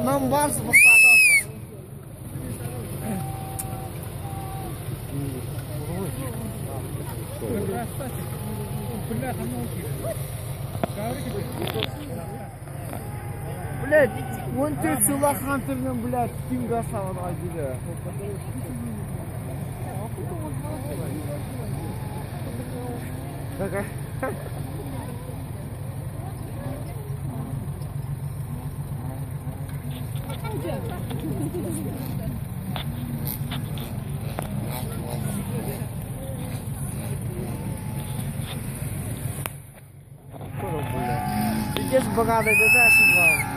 Нам барс бастаата. Блядь, 14 сыллаах хантерынан, блядь, ким гасаван диде. Пиздец богатый, да.